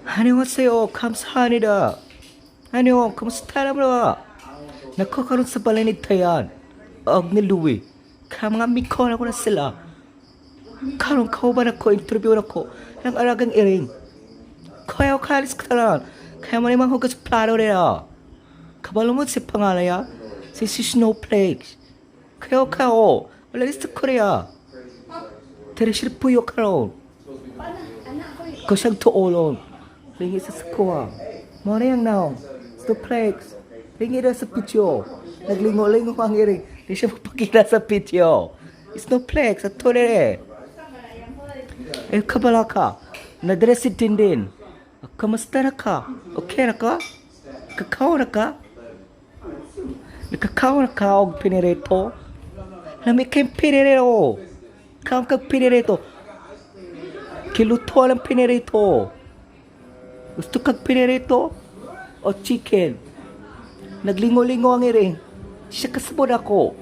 안녕하세요. 감사합니다. 안녕. Kumusta na bro? Nagkakaroon sa balanitayan. Og ni Louie. Kaya mga mikon ako na sila. Karon kauban ako, interview ako ng aragang iring. Kaya kalis ka na. Kaya malimang hugas plano nila. Kabalo mo si pangalaya. Si SnowFlakes. Kaya kao. Wala sa Korea. Teresil puyo karon. Ko siyang tuolon. Ringi sa sakuha. Muna yung naong. SnowFlakes. Ringi na sa video. Naglingo-lingo ang iring. Di siya magpakita sa video. SnowFlakes at tulere. Eh, kabala ka. Nadresit din. Kamusta na ka? Okay na ka? Kakao na ka? Nakakao na ka og pinirito? Lami kayong pinirito. Kaam kang pinirito. Kiluto ng pinirito. Gusto kang pinirito? O chicken? Naglingo-lingo ang iring. Siya kasabot ako.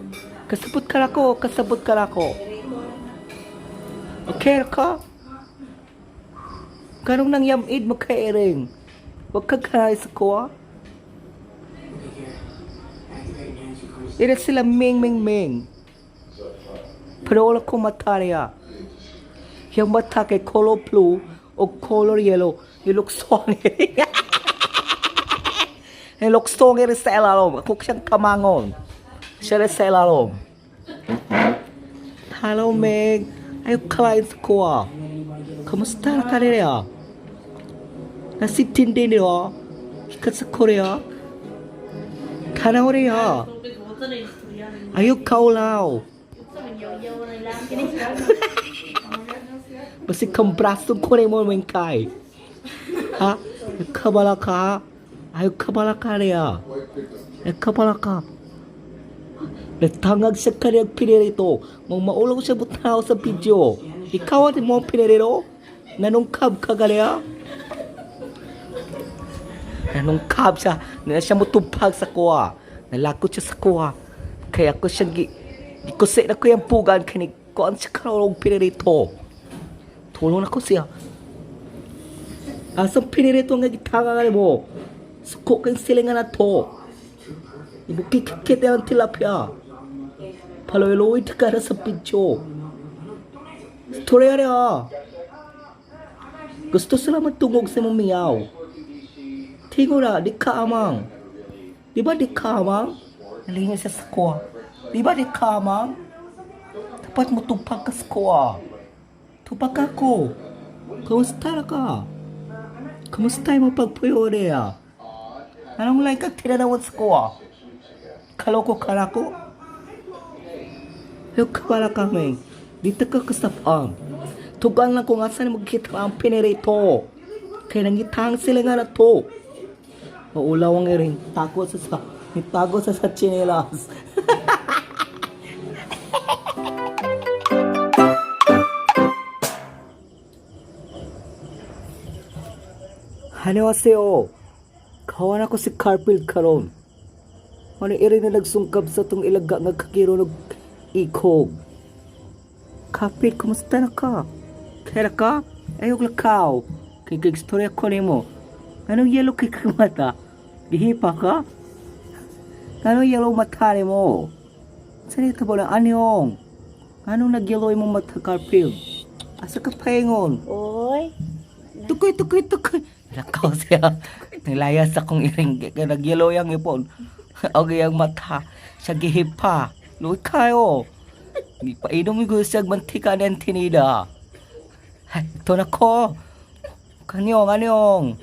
Kasabot ka na ako. Okay ka? Ganong nang Yam-Id magkairing. Huwag kang kanay sa kuha. Ira sila ming. Pero wala kong matarya. Yung mata kay color blue o color yellow. Yung luksong iring. Yung luksong iring sa ilalom. Ako siyang kamangon. Siya rin sa ilalom. Hello, Meg. Ayaw kalain sa kuha. Kamusta na ka nila? Nasitindi nila? Hikat sa Korea? Kanaw nila? Ayaw kaulaw. Basi kang braso ko na mo mengkay. Ha? Kabala ka? Ayaw kabala ka nila? Kabala ka? Nagtangag sa kanyang pinirito. Mong maulaw siya butaw sa video. Ikaw at mo pinirito? Nanungkab ka galiya? Nanungkab siya. Na siya mutupag sa kuha. Nalakot siya sa kuha. Kaya ko siyang ikusit na ko yung pugan. Kaya ko ang siya karong pinirito. Tulong na ko siya. Asang pinirito nga gitangan mo. Suko kang silingan na to. Ibukikikit yung tilapia. Paloy-loy ka na sa video. Storya niya. Gusto sila magtungog sa mong miyaw. Tingo na, di ka amang. Di ba di ka amang? Nalingin siya sa kuha. Di ba di ka amang? Dapat mo tupag ka sa kuha. Tupag ako. Kamusta na ka? Kamusta yung mapagpuyo niya? Anong like kang tinanawan sa kuha? Kaloko ka na ko? Yung kabala kami. Dito ka kasapang. Tugan lang kung asan magkita ang pinirito. Kaya nangitang sila nga na to. Maulaw ang iring. Tago sa chinelas. Annyeonghaseyo. Kawan ako si Carpil karon. Ano iring na nagsungkab sa tong ilaga nga kakiro ng ikog. Carpil, kumusta na ka? Kaya ka? Ayok lakaw. Kikig-storya ko ni mo. Anong yellow kay kang mata? Gihipa ka? Anong yellow mata ni mo? Saan ito ba na anyong? Anong nag-yellow yung mata, Carpil? Asa ka paingon? Oy. Tukoy. Lakaw siya. Nilayas akong iring. Kaya nag-yellow yung ipon. Ang iyang mata. Siya gihipa. Luwi kayo. Hindi pa inom yung gusto mantika ng tinida. Ito na ko. Kanyong.